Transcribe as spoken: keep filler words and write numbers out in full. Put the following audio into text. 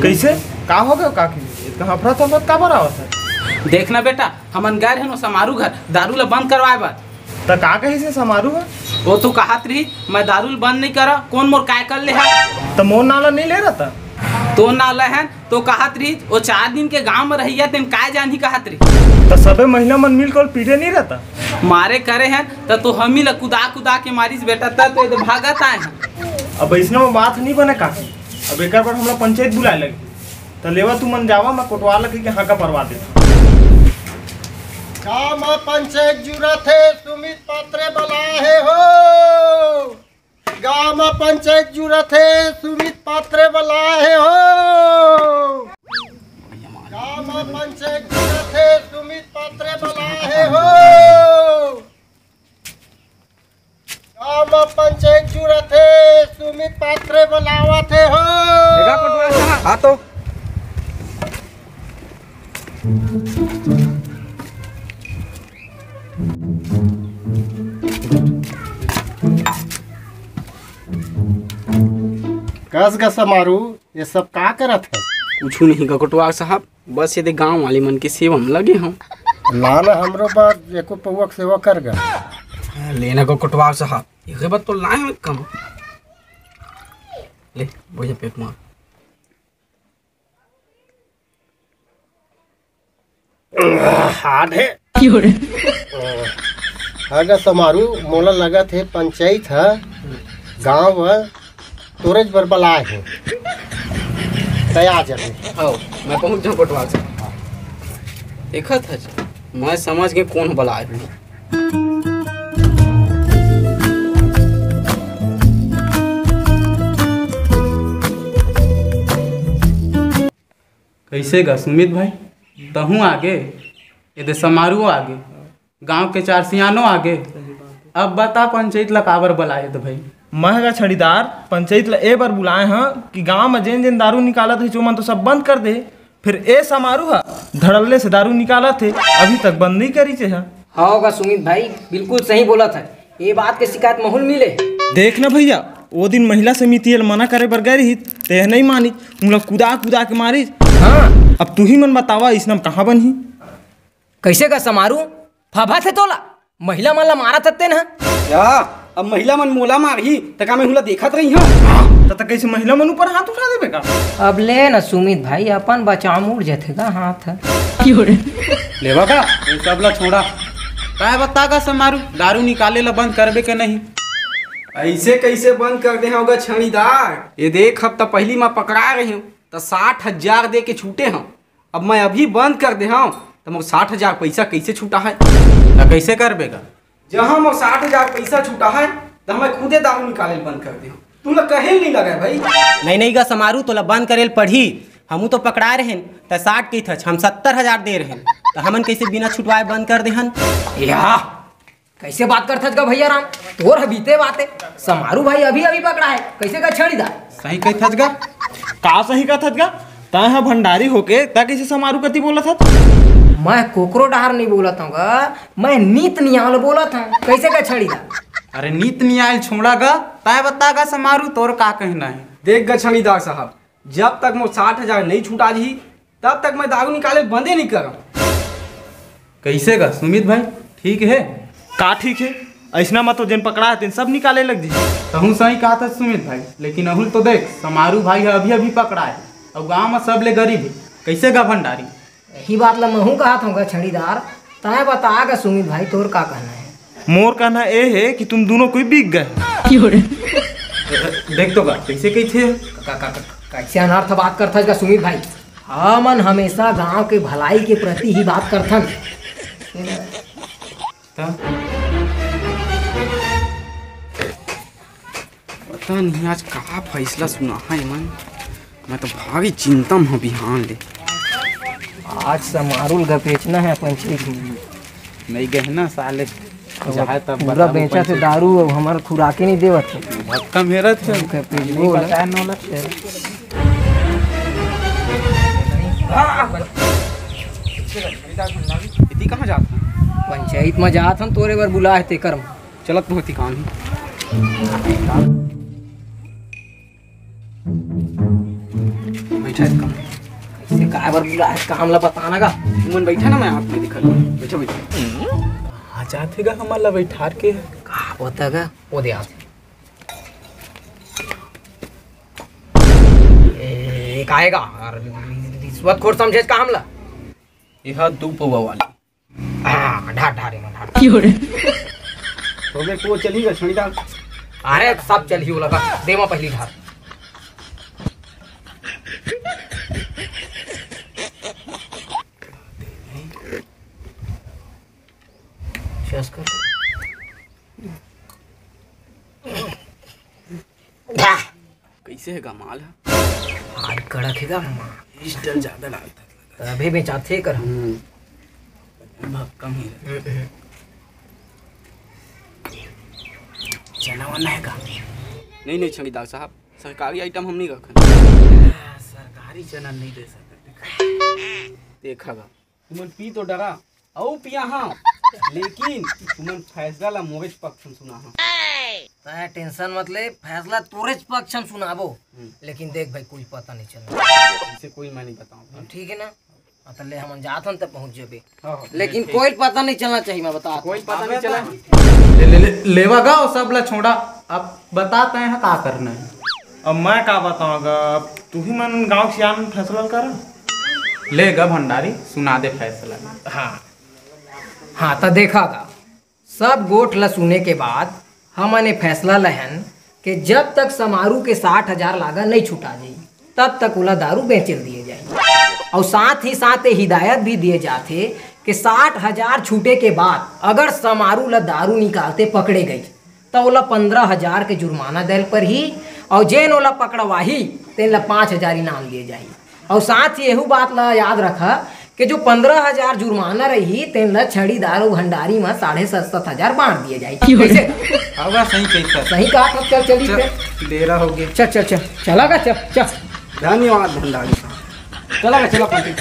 कइसे? का हो गयो काकी? इतना हफरत हफरत काबर आवत हे? देख ना बेटा, हमन गए रहेन ओ समारू घर दारू ला बंद करवाए बर। त का कहिस हे समारू ह? ओ तो कहत रहिस, "मैं दारू ल बंद नइ करंव, कोन मोर काय कर ले हा?" त मोर नाव ला नइ ले रहा त? तोर नाव ले हन, तो कहत रहिस, "ओ चार दिन के गांव म रहइया तेन काय जानही," कहत रहिस। त सबे महिला मन मिल के ओला पीटे नइ रहा त? मारे करे हन, त तो हमी ला कुदा कुदा के मारिस बेटा, त तो एदे भागत आए हन। अब अइसना म बात नइ बने काकी, अब एकर बर हमला पंचायत बुलाए लगही। त लेवा तुमन जावा, मैं कोटवार ल कहिके हांका परवा देथंव। गांव म पंचायत जुरत हे, सुमित पात्रे बलाए हे हो। गांव म पंचायत जुरत हे, सुमित पात्रे बलाए हे हो। गांव म पंचायत जुरत हे, सुमित पात्रे बलाए हे हो। गांव म पंचायत जुरत हे, सुमित पात्रे बलावत हे हो। देखा पटवार साहब। हाँ तो। कस ग समारू, ये सब का करत हे? कुछु नहीं ग कोटवार साहब, बस एदे गांव वाले मन के सेवा म लगे हंव। ला ना हमरो बर एको पौवा के सेवा कर ग। ले ना ग कोटवार साहब, एके बर तो लाए हंव कम। ले, बढ़िया पेक मार। हार्ड हे। हाँ ग समारू, मोला लगत हे पंचायत ह गांव म तोरेच बर बलाए हे। तैं आ जाबे। आओ, मैं पहुंच जाऊं कोटवार से। देखत हस, मैं समझ के कोन बलाए हूं। कइसे गा सुमित भाई, तहूं आगे, एदे समारू आगे, गांव के चार सियानो आगे। अब बता पंचायत ला काबर बलाए त भाई? मैं गा छड़ीदार पंचायत ला ए बर बुलाए हंव कि गांव म जेन जेन दारू निकालत रहिस ओमन तो सब बंद कर दे, फिर ए समारू ह धड़ल्ले से दारू निकालत हे, अभी तक बंद नइ करिस हे। हव गा सुमित भाई, बिल्कुल सही बोलत हे। ए बात के शिकायत महूं ल मिले। देख ना भइया, ओ दिन महिला समिति ल मना करे बर गए रहिस, त ए नइ मानिस, उंला कुदा कुदा के मारिस। हाँ, अब तुही मन बतावा, अइसना म कहां बनही? कइसे गा समारू, फभत हे तोला? महिला मन ला मारत हस तेन ह। या, अब महिला मन मोला मारही, त का मैं उंला देखत रहिहंव? त, त कइसे महिला मन ऊपर हाथ उठा देबे का? अब ले न सुमित भाई, अपन बचाव म उठ जथे गा हाथ ह। लेवा का? ये सब ला छोड़ा। काय बता गा समारू, दारू निकाले ला बंद करबे के नहीं? अइसे कइसे बंद कर दे हंव गा छड़ीदार? ये देख, हफ्ता पहिली म पकड़ा रहिहंव, त साठ हजार दे के छूटे हंव। अब मैं अभी बंद कर दे हंव, त मोर साठ हजार पइसा कइसे छूटा हे? त कइसे करबे गा? जहां मोर साठ हजार पइसा छूटा हे, त मैं खुदे दारू निकाले ल बंद कर दे हंव। तुला कहे ल नइ लगे भाई? नहीं, नहीं गा समारू, तोला बंद करे ल पड़ही। हमू तो पकड़ाए रहेन, त साठ कहिथस, हम सत्तर हजार दे रहेन, त हमन कइसे बिना छुटवाए बंद कर देहन? या, कइसे बात करथस गा भइया राम? तोर ह बीते बात हे। समारू भाई अभी अभी पकड़ा हे, कइसे गा छड़ीदार? सही कहिथस गा। का सही कहिथस गा? तैं ह भंडारी होके तैं कइसे समारू कति बोलत हस? मैं कोकरो डहर नइ बोलत हंव गा, मैं नीत नियाल बोलत हंव। कइसे गा छड़ीदार? अरे नीत नियाल छोड़ा गा, तैं बता गा समारू तोर का कहना हे? देख गा छड़ीदार साहब, जब तक मोर साठ हजार नइ छुटा जही, तब तक मैं दारू निकाले ल बंदे नइ करंव। कइसे गा सुमित भाई, ठीक हे? का ठीक हे? अइसना म तो जेन पकड़ा हे तेन सब निकाले लग जही। तहूं सही कहत हस सुमित भाई, लेकिन अहूं ल तो देख, समारू भाई ह अभी-अभी पकड़ा हे, अउ गांव म सबले गरीब हे। कइसे गा भंडारी? यही बात ला महूं कहत हंव गा छड़ीदार, तैं बता गा सुमित भाई, तोर का कहना हे? मोर कहना ए हे कि तुम दोनों कोई बिक गए। देख तो गा, कइसे कहिथे? का, का, का, कइसे अनर्थ बात करथस गा सुमित भाई? हमन हमेशा गांव के भलाई के प्रति ही बात करथन। त? पता नहीं आज का फैसला सुनाही एमन, मैं तो भारी चिंता म हंव बिहान ले। आज समारू ल गा बेचना हे अपन चीज। नहीं गए ना साले, अब जाए तब पूरा बताबो बेचा से पैसे। दारू अब हमर खुराके नहीं देवत हे। भक्का मेरा थे। ओके, फिर नहीं बोल। बताए न लगते। इति कहाँ जात हन? पंचायत म जात हन, तोरे बर बुलाए हे तेकर म। चलत बहुत ही काम ही। बैठा है काम। ये काय बर बुलाय हे, काम ला बताना गा। तुमन बैठा ना, मैं आप में दिखा दूँ। बैठा, बैठा। आ जात हे गा हमन ला बैठार के। का होता गा? वो दे आप। ए, काय गा? अरे, रिश्वतखोर समझे का हमला? ये हा दू पौवा वाली। हाँ, ढार, ढार, एमा ढार। क्यों रे? तो बे, को चली गा, छोड़ी डाल। अरे, सब चलही ओला, बस दे मा पहली ढार। चस कर। कैसे हे गा माल ह? आज कड़क हे गा माल। इस डर ज्यादा डालता। तभे बेचाथे कर। हम्म। भक्कम ही रहता। हम्म, हम्म। चना वना हे का? नहीं, नहीं, छड़ीदार साहब, सरकारी आइटम हम नहीं रखन। हाँ, सरकारी चना नहीं दे सकते। देखा गा। तुमन पी तो डरा, अउ पिया हाँ, लेकिन तुमन फैसला ला मोरेच पक्ष में सुना हाँ। तैं टेंशन मत ले, फैसला तोरेच पक्ष में सुनाबो। हम्म। लेकिन देख भाई, कोई पता नहीं चलना। इसे कोई मैं नहीं बताऊँ। ठीक है ना? हाँ, त ले हमन जात हन, त पहुँच जबे। हाँ, हाँ, लेकिन ठीक। कोई पता नहीं चलना चाहिए, मैं बता। कोई पता नहीं चला। ले, ले, ले, लेवा गा, वो सब ला छोड़ा। अब बता, तैं ह का करना है? अब मैं का बताऊँ गा, अब तू ही मन गाँव सियान फैसला कर। ले गा भंडारी, सुना दे फैसला। हाँ। हाँ, त देखा गा, सब गोठ ल सुने के बाद हमन ये फैसला लेहन कि जब तक समारू के साठ हजार लागा नहीं छुटा जाई, तब तक ओला दारू बेचे ल दिए जाई। और साथ ही साथ ये हिदायत भी दिए जाथे कि साठ हजार छूटे के बाद अगर समारू ला दारू निकालते पकड़े गई, त ओला पंद्रह हजार के जुर्माना देल परही, और जेन ओला पकड़वाही, तेन ला पाँच हजार इनाम दिए जाही। और साथ ही एहू बात ला याद रखा कि जो पंद्रह हजार जुर्माना रही, तेन ला छड़ीदार अउ भंडारी में साढ़े सात, सात हजार बांट दिए जाही। कैसे? हवा सही कही सर। सही कहा था, चल चली चल, फिर। बेरा हो गया। चल, चल, चल, चला गा, चल, चल। धन्यवाद भंडारी साहब। चला गा, चला पंडित।